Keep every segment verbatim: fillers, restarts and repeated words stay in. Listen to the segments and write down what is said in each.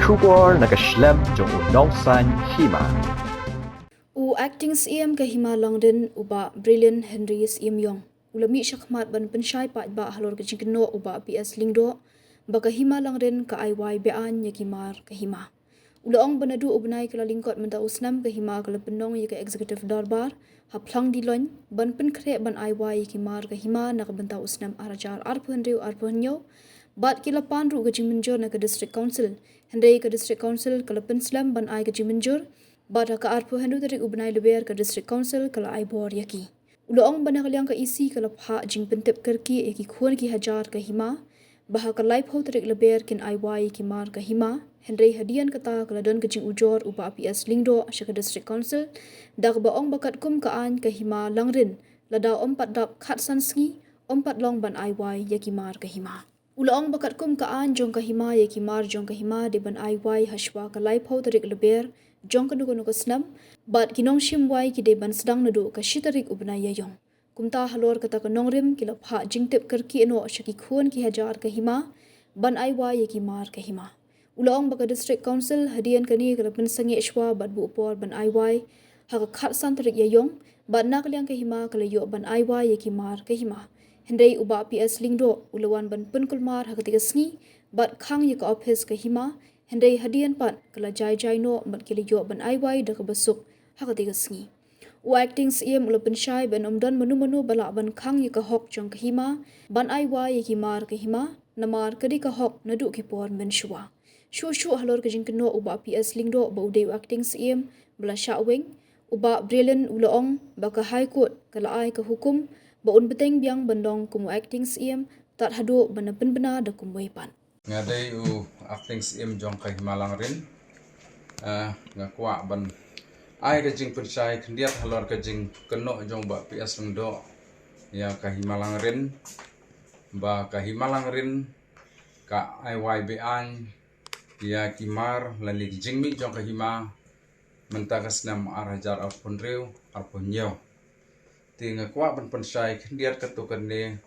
Khubor na ka shlem jong u nongsaiñ hima. U Acting Syiem ka Hima Langrin, u Bah Brilliant Henry Syiemiong, u la mih shakhmat ban pynshai paidbah halor ka jingkynnoh u Bah P S Lyngdoh ba ka Hima Langrin ka ai wai be-aiñ ïa ki mar ka hima. U la ong ba naduh u bnai ka la lyngkot mynta u snem, ka hima ka la pynlong ïa ka Executive Dorbar ha Phlang Diloin ban pynkhreh ban ai wai ïa ki mar ka hima na ka bynta u snem ar hajar arphew hynriew arphew hynñiew, bad ki la pan ruh ka jingmynjur na ka District Council. Hynrei ka District Council ka la pynslem ban ai ka jingmynjur, bad ha ka arphew hynriew tarik u bnai Lber ka District Council ka la ai bor ïa ki. U la ong ba na ka liang ka E C ka la phah jingpyntip kyrkieh ïa ki khun ki hajar ka hima ba ha ka laiphew tarik Lber kin ai wai ïa ki mar ka hima. Hynrei hadien kata ka la don ka jingujor u Bah P S Lyngdoh sha ka District Council da kaba ong ba katkum ka aiñ ka Hima Langrin, lada ym pat dap khatsan sngi, ym pat long ban ai wai ïa ki mar ka hima. U la ong ba katkum ka aiñ jong ka hima, ïa ki mar jong ka hima dei ban ai wai hashwa ka laiphew tarik Lber jong kano kano ka snem, bad ki nongshim wai ki dei ban sdang naduh ka shi tarik u bnai Ïaïong. Kumta halor kata ka nongrim ki la phah jingtip kyrkieh noh sha ki khun ki hajar ka hima ban ai wai ïa ki mar ka hima. U la ong ba ka District Council hadien kane ka la pynsangeh shwa bad buh por ban ai wai ha ka khatsan tarik Ïaïong, bad na ka liang ka hima ka la ïoh ban ai wai ïa ki mar ka hima. Hynrei u Bah P S Lyngdoh u la wan ban pynkulmar ha katei ka sngi bad khang ïa ka ophis ka hima. Hynrei hadien pat ka la jai jai noh bad ki la ïoh ban ai wai da kaba suk ha katei ka sngi. U Acting Syiem u la pynshai ba ym don mano mano ba lah ban khang ïa ka hok jong ka hima ban ai wai ïa ki mar ka hima, namar ka dei ka hok naduh ki por mynshuwa. Shuh shuh halor ka jingkynnoh u Bah P S Lyngdoh ba u dei u Acting Syiem ba la shah weng, u Bah Brilliant u la ong ba ka High Court ka la ai ka hukum ba un bteng biang ban long kum u Acting Syiem tad haduh ban da pynbna da kumwei pat. Nga dei u Acting Syiem jong ka Hima Langrin. Ah, nga kwah ban ai ka jingpynshai khyndiat halor ka jingkynnoh jong Bah P S Lyngdoh ïa ka Hima Langrin, ba ka Hima Langrin ka ai wai be-aiñ ïa ki mar lane ki jingmih jong ka hima mynta ka snem ar hajar arphew hynriew arphew hynñiew. Te nga kwah ban pynshai khyndiat katto katne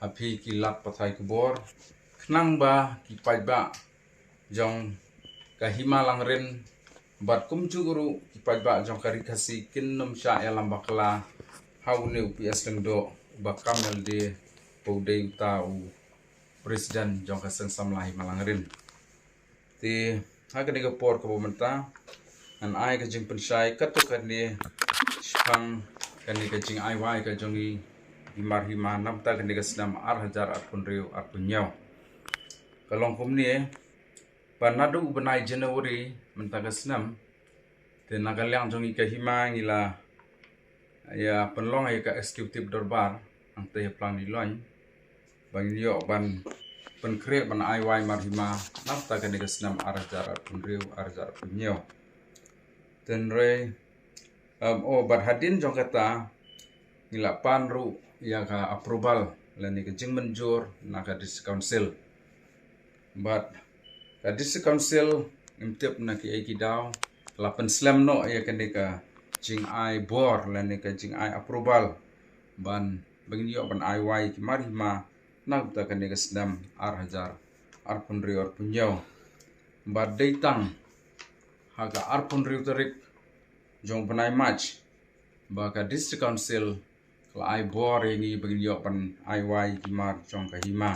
ha phi ki lad pathai khubor, khnang ba ki paidbah jong ka Hima Langrin bad kumjuh ruh ki paidbah jong ka Ri Khasi kin nym shah ïalam bakla ha une u P S Lyngdoh uba kam ïalade ba u dei uta u President jong ka Seng Samla Hima Langrin. Te ha kane ka por kaba mynta ngan ai ka jingpynshai katto katne shaphang kane ka jingai wai ka jong ngi ki mar hima namta kane ka snem ar hajar arphew hynriew arphew hynñiew. Ka long kumne, ba naduh u bnai January mynta ka snem, te na ka liang jong ngi ka hima ngi la ïa pynlong ïa ka Executive Dorbar hangtei ha Phlang Diloin ba ngin ïoh ban pynkhreh ban ai wai mar hima namta kane ka snem ar hajar arphew hynriew ar hajar arphew hynñiew. Tynrai, um, oh, bad hadien jong kata ngi la pan ruh ïa ka approval lane ka jingmynjur na ka District Council. Bad ka District Council ngim tip na kiei ki daw la pynslem noh ïa kane ka jingai bor lane ka jingai approval ban, ba ngin ïoh ban ai wai ki mar hima namta kane ka snem ar hajar arphew hynriew arphew hynñiew. Bad dei tang ha ka arphew hynriew tarik jong bnai March ba ka District Council ka la ai bor ïa ngi ba ngin ïoh ban ai wai ki mar jong ka hima.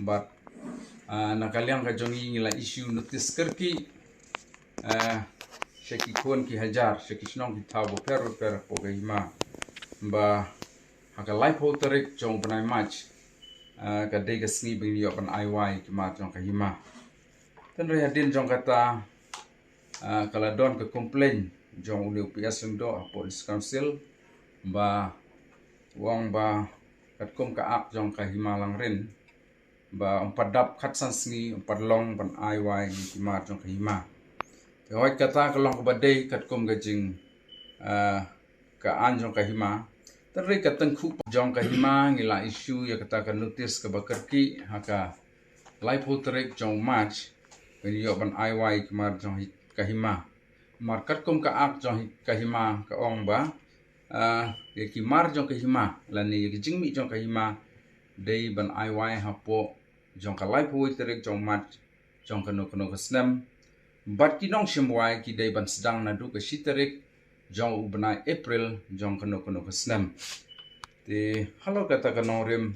Bad, ah, na ka liang ka jong ngi ngi la issue notice kyrkieh, ah, sha ki khun ki hajar, sha ki shnong ki thaw bapher bapher hapoh ka hima, ba ha ka laiphew tarik jong bnai March, ah, ka dei ka sngi ba ngin ïoh ban ai wai ki mar jong ka hima. Tynrai hadien jong kata, ah, ka la don ka complain jong une u P S Lyngdoh hapoh District Council ba u ong ba katkum ka Act jong ka Hima Langrin ba ym pat dap khatsan sngi ym pat long ban ai wai ki mar jong ka hima. Te hooid kata ka long kaba dei katkum ka jing, ah, ka aiñ jong ka hima. Tynrai ka tyngkhuh jong ka hima ngi la issue ïa kata ka notice kaba kyrkieh ha ka laiphew tarik jong March ba ngin ïoh ban ai wai ki mar jong hi-, ka hima. Mar katkum ka Act jong hi-, ka hima ka ong ba, ah, ïa ki mar jong ka hima lane ïa ki jingmih jong ka hima dei ban ai wai hapoh jong ka laiphew tarik jong March jong kano kano ka snem. Bad ki nongshim wai ki dei ban sdang naduh ka shi tarik jong u bnai April jong kano kano ka snem. Te halor kata ka nongrim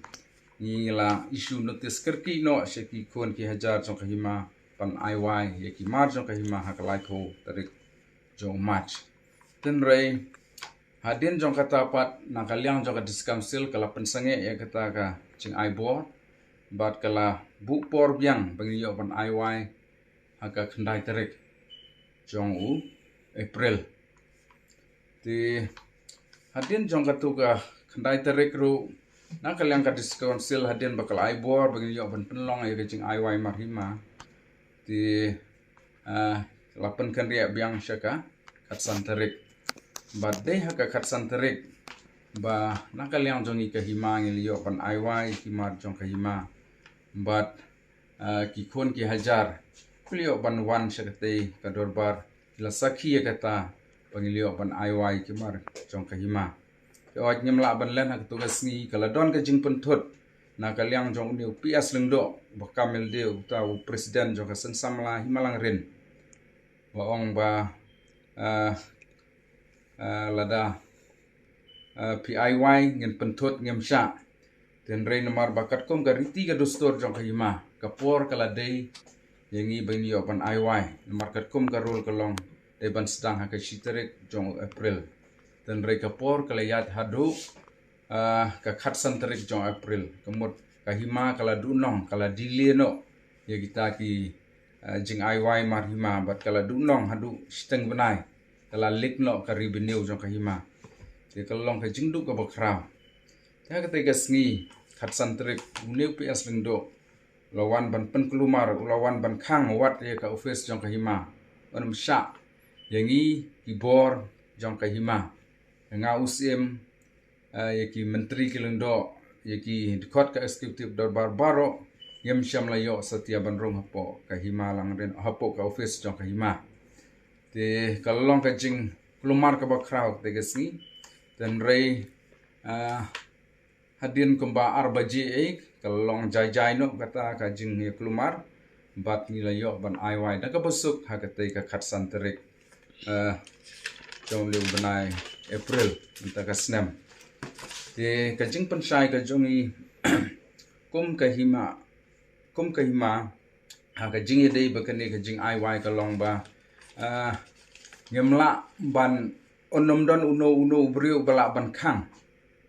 ngi la issue notice kyrkieh noh sha ki khun ki hajar jong ka hima ban ai wai ïa ki mar jong ka hima ha ka laiphew tarik jong March. Tynrai hadien jong kata pat na ka liang jong ka District Council ka la pynsangeh ïa kata ka jingai bor bad ka la buh por biang ba ngin ïoh ban ai wai ha ka khyndai tarik jong u April. Te hadien jong katu ka khyndai tarik ruh na ka liang ka District Council hadien ba ka la ai bor ba ngin ïoh ban pynlong ïa ka jingai wai mar hima. Te ah, la pynkynriah biang sha ka khatsan tarik. Bad dei ha ka khatsan tarik ba na ka liang jong ngi ka hima ngi la ïoh ban ai wai ki mar jong ka hima. Bad ah, ki khun ki hajar ki la ïoh ban wan sha katei ka dorbar, ki la sakhi ïa kata ba ngi la ïoh ban ai wai ki mar jong ka hima. Te hooid ngim lah ban len ha katu ka sngi, ka la don ka jingpynthut na ka liang jong une u P S Lyngdoh ba kam ïalade uta u president jong ka Seng Samla Hima Langrin, ba ong ba ah, ah, lada ah, phi ai wai ngin pynthut, ngim shah. Tynrai namar ba katkum ka riti ka dustur jong ka hima, ka por ka la dei ïa ngi ba ngin ïoh ban ai wai. Namar katkum ka rule ka long dei ban sdang ha ka shi tarik jong April. Tynrai ka por ka la ïaid haduh ah, ka khatsan tarik jong April. Ka mut ka hima ka la duhnong, ka la delay noh ïa kita ki ah, jingai wai mar hima bad ka la duhnong haduh shiteng bnai. Ka la leak noh ka revenue jong ka hima. Te ka long ka jingduk kaba khraw. Te ha katei ka sngi khatsan tarik une u P S Lyngdoh u la wan ban pynkulmar, u la wan ban khang wat ïa ka office jong ka hima. Ym shah ïa ngi ki bor jong ka hima. Nga u Syiem ah, ïa ki myntri ki lyngdoh, ïa ki dkhot ka executive dorbar baroh, ngim shym la ïoh satia ban rung hapoh ka hima Langrin, hapoh ka office jong ka hima. Te ka long ka jingkulmar kaba khraw katei ka sngi. Tynrai ah, hadien kumba ar baje eh ka long jai jai noh kata ka jingïakulmar. Bad ngi la ïoh ban ai wai da kaba suk ha katei ka khatsan tarik ah, jong une u bnai April mynta ka snem. Te ka jingpynshai ka jong ngi kum ka hima, kum ka hima ha ka jingïadei bad kane ka jingai wai ka long ba ah, ngim lah ban, un ym don uno uno u briew ba lah ban khang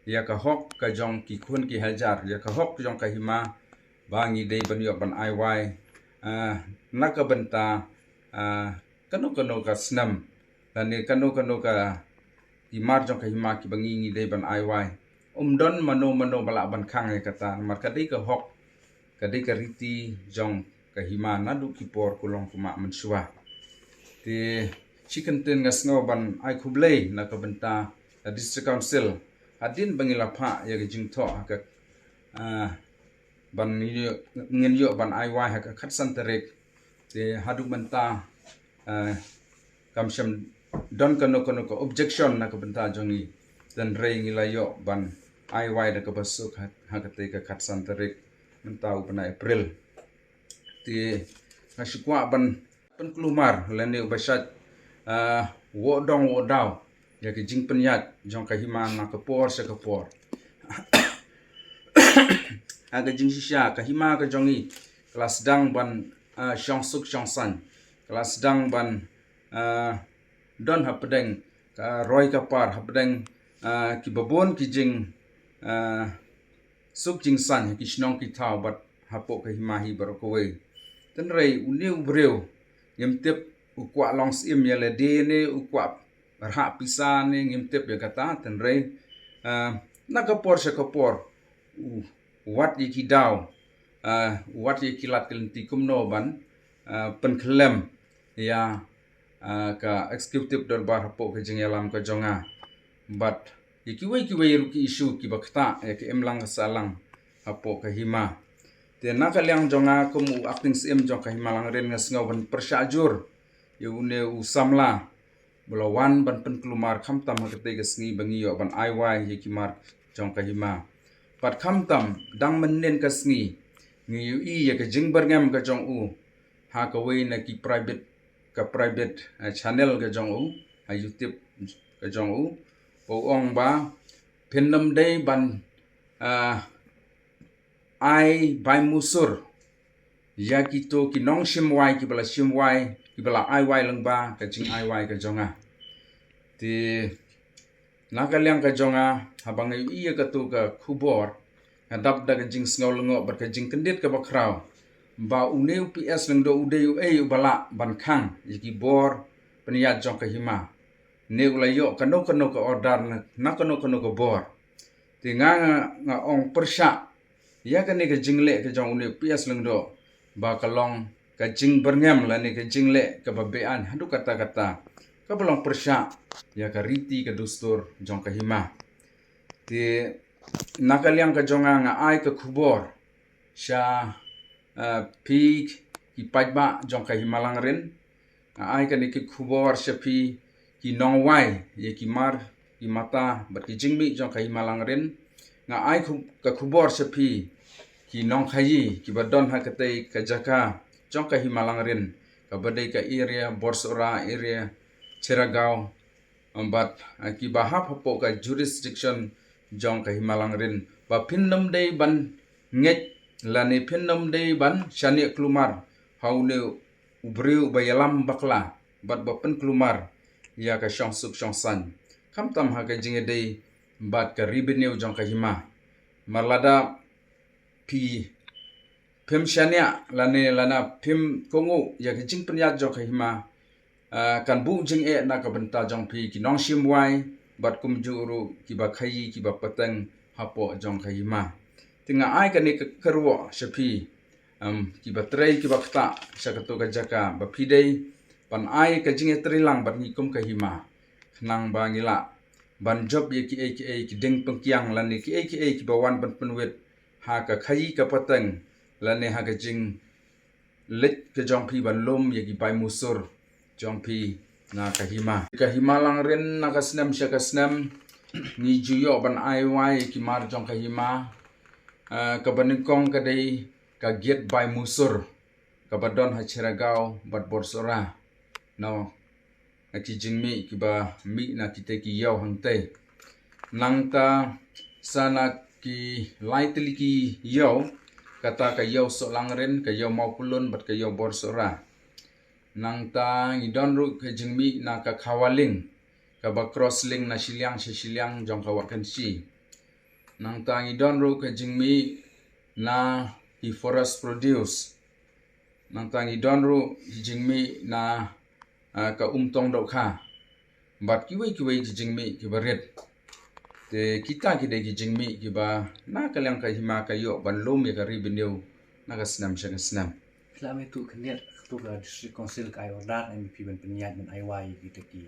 ïa ka hok ka jong ki khun ki hajar, ïa ka hok jong ka hima ba ngi dei ban ïoh ban ai wai ah, na ka bynta ah, kano kano ka snem lane kano kano ka ki mar jong ka hima kiba ngi ngi dei ban ai wai. Ym don mano mano ba lah ban khang ïa kata namar ka dei ka hok, ka dei ka riti jong ka hima naduh ki por kulong kumba mynshuwa. Te shi kyntien nga sngew ban ai khublei na ka bynta ka District Council hadien ba ngi la phah ïa ka jingthoh ha ka ah, ban ngin ïoh, ngin ïoh ban ai wai ha ka khatsan tarik. Te haduh mynta ah, kam shym don kano kano ka objection na ka bynta jong ngi. Tynrai ngi la ïoh ban ai wai da kaba suk ha, ha katei ka khatsan tarik mynta u bnai April. Te nga shu kwah ban pynkulmar lane uba shait ah, woh dong woh daw ïa ka jingpynïaid jong ka hima na ka por sha ka por. Ha ka jingshisha ka hima ka jong ngi ka la sdang ban ah, shong suk shong saiñ, ka la sdang ban ah, don hapdeng ka roi ka par, hapdeng ah, kiba bun ki jing ah, suk jingsaiñ ha ki shnong ki thaw bad hapoh ka hima hi baroh kawei. Tynrai une u briew ngim tip u kwah long syiem ïa lade ne u kwah rhah pisa ne ngim tip ïa kata, tynrai ah, na ka por sha ka por u wat ïa ki daw, ah, u wat ïa ki lad ki lynti kumno ban ah, pynkhlem ïa ah, ka executive dorbar hapoh ka jingïalam ka jong nga. Bad ïa kiwei kiwei ruh ki issue kiba ktah ïa ka imlang ka sahlang hapoh ka hima. Te na ka liang jong nga kum u acting syiem jong ka hima Langrin nga sngew ban pyrshah jur ïa une u samla ba la wan ban pynkulmar khamtam ha katei ka sngi ba ngi ïoh ban ai wai ïa ki mar jong ka hima. Bad khamtam dang mynnin ka sngi ngi ïohi ïa ka jingbyrngem ka jong u ha kawei na ki private ka private, eh, channel ka jong u, ha YouTube ka jong u, ba u ong ba phin ym dei ban, eh, ai bai musur ïa kito ki nongshim wai kiba la shim wai, kiba la ai wai lyngba ka jingai wai ka jong nga. Te na ka liang ka jong nga, haba nga ïohi ïa kato ka khubor, nga dap da ka jingsngew lyngngoh bad ka jingkyndit kaba khraw ba une u P S Lyngdoh u dei uei uba lah ban khang ïa ki bor pynïaid jong ka hima, ne u la ïoh kano kano ka order na, na kano kano ka bor. Te nga, nga, nga ong pyrshah ïa kane ka jingleh ka jong une u P S Lyngdoh ba ka long ka jingbyrngem lane ka jingleh kaba beaiñ haduh katta katta, kaba long pyrshah ïa ka riti ka dustur jong ka hima. Te na ka liang ka jong nga, nga ai ka khubor sha, eh, phi ki paidbah jong ka hima Langrin. Nga ai kane ka khubor sha phi ki nongwai ïa ki mar, ki mata bad ki jingmih jong ka hima Langrin. Nga ai khu-, ka khubor sha phi ki nongkhaïi kiba don ha katei ka jaka jong ka hima Langrin, kaba dei ka area Borsohra, area Cheragaon, bad, eh, kiba hap hapoh ka jurisdiction jong ka hima Langrin, ba phin ym dei ban ngeit lane phin ym dei ban shaniah kulmar ha une u briew ba ïalam bakla bad ba pynkulmar ïa ka shongsuk shongsaiñ, khamtam ha ka jingïadei bad ka revenue jong ka hima. Mar lada phi, phim shaniah lane lada phim kohnguh ïa ka jingpynïaid jong ka hima, ah, kan buh jingeh na ka bynta jong phi ki nongshim wai bad kumjuh ruh kiba khaïi kiba pateng hapoh jong ka hima. Te nga ai kane ka kyrwoh sha phi, em, kiba trei kiba ktah sha kato ka jaka, ba phi dei ban ai ka jingïatreilang bad ngi kum ka hima, khnang ba ngi lah ban jop ïa kiei kiei ki dieng pynkiang lane kiei kiei kiba wan ban pynwit ha ka khaïi ka pateng lane ha ka jingleit ka jong phi ban lum ïa ki bai musur jong phi na ka hima. Ka hima Langrin na ka snem sha ka snem ngi ju ïoh ban ai wai ïa ki mar jong ka hima, eh, kaba nyngkong ka dei ka giat bai musur kaba don ha Cheragaon bad Borsohra. Na ki jingmih kiba mih na kita ki ïew hangtei. Nangta sa na ki lai tylli ki ïew, kata ka ïew Sohlangrin, ka ïew Mawpulun bad ka ïew Borsohra. Nangta ngi don ruh ka jingmih na ka Khawaling, kaba cross link na shiliang sha shiliang jong ka Wahkynshi. Nangta ngi don ruh ka jingmih na ki forest produce. Nangta ngi don ruh ki jingmih na, ah, ka Umtong Dohkha bad kiwei kiwei ki jingmih kiba rit. Te kita ki dei ki jingmih kiba na ka liang ka hima ka ïoh ban lum ïa ka revenue na ka snem sha ka snem. Khlem ïa tu khyndiat tu ka District Council ka ai order M P ban pynïaid ban ai wai kita ki.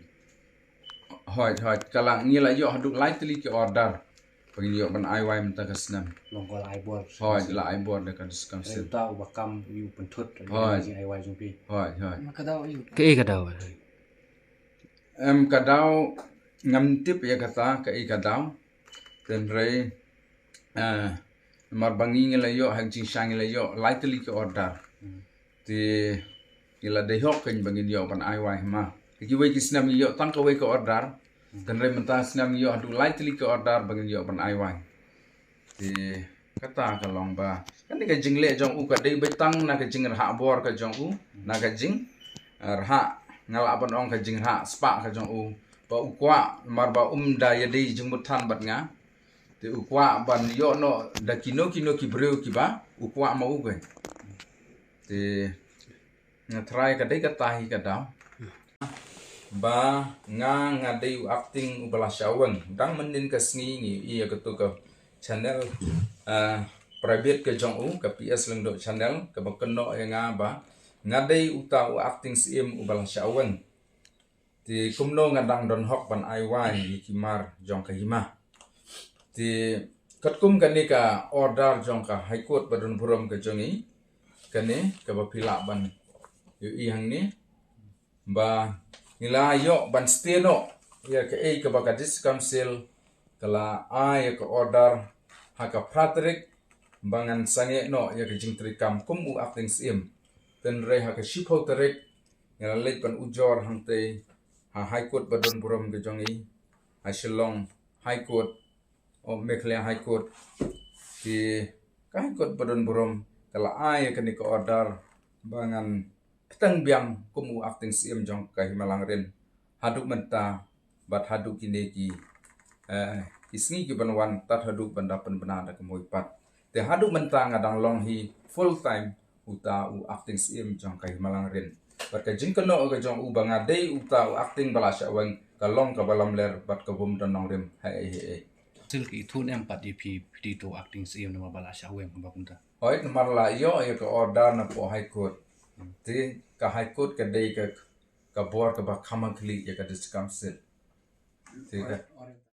Hooid, hooid, ka la ngi la ïoh haduh lai tylli ki order ba ngin ïoh ban ai wai mynta ka snem. Long ka la ai bor. Hooid, la ai bor da ka District Council. Uta uba kam u pynthut. Hooid. Ai wai jong phi. Hooid, hooid. Ma ka daw ïoh. Kaei ka daw? Em, ka daw ngam tip ïa kata kaei ka daw. Tynrai, eh, mar ba ngi ngi la ïoh ha ka jingsha ngi la ïoh lai tylli ki order. Hmm. Te ngi la dei hok kein ba ngin ïoh ban ai wai hima. Ha kiwei ki snem ngi ïoh tang kawei ka order. Hmm. Tynrai mynta snem ngi ïoh haduh lai tylli ki order ba ngin ïoh ban ai wai. Te kata ka long ba kane ka jingleh jong u ka dei beit tang na ka jingrhah bor ka jong u, na ka jing, eh, rhah, nga lah ban ong ka jingrhah spah ka jong u. Ba u kwah mar ba um da ïadei jingmut than bad nga. Te u kwah ban ïoh noh da kino kino ki briew kiba u kwah ma u kein. Te nga trai ka dei kata hi ka daw. Ba nga nga dei u acting uba la shah weng. Dang mynnin ka sngi ngi ïohi ïa kato ka channel, ah, private ka jong u, ka P S Lyngdoh channel, kaba kynnoh ïa nga ba nga dei uta u acting syiem uba la shah weng. Te kumno nga dang don hok ban ai wai ïa ki mar jong ka hima. Te katkum kane ka order jong ka High Court ba don burom ka jong ngi, kane kaba phi lah ban ïohi hangne, ba ngi la ïoh ban stay noh ïa kaei kaba ka District Council ka la ai ïa ka order ha ka phra tarik ba ngan sangeh noh ïa ka jingtrei kam kum u acting syiem. Tynrai ha ka shiphew tarik nga la leit ban ujor hangtei ha High Court ba don burom ka jong i, ha Shillong High Court, o Meghalaya High Court. Te ka High Court ba don burom ka la ai ïa kane ka order ba ngan bteng biang kum u acting C M jong ka Hima Langrin haduh mynta, bad haduh kine ki, eh, ki sngi ki ban wan, tad haduh ban da pynbna da ka mui pat. Te haduh mynta nga dang long hi full time uta u acting C M jong ka Hima Langrin. Bad ka jingkynnoh ka jong u ba nga dei uta u acting ba la shah weng ka long kaba lamler bad ka bym don nongrim haei haei. Sil ki thun em pat ïa phi phi dei uta u acting C M namar ba la shah weng kumba kumta. Hooid, namar la ïoh ïa ka order na poh High Court. Te ka High Court ka dei ka, ka bor kaba kham khlieh ïa ka District Council. Te ka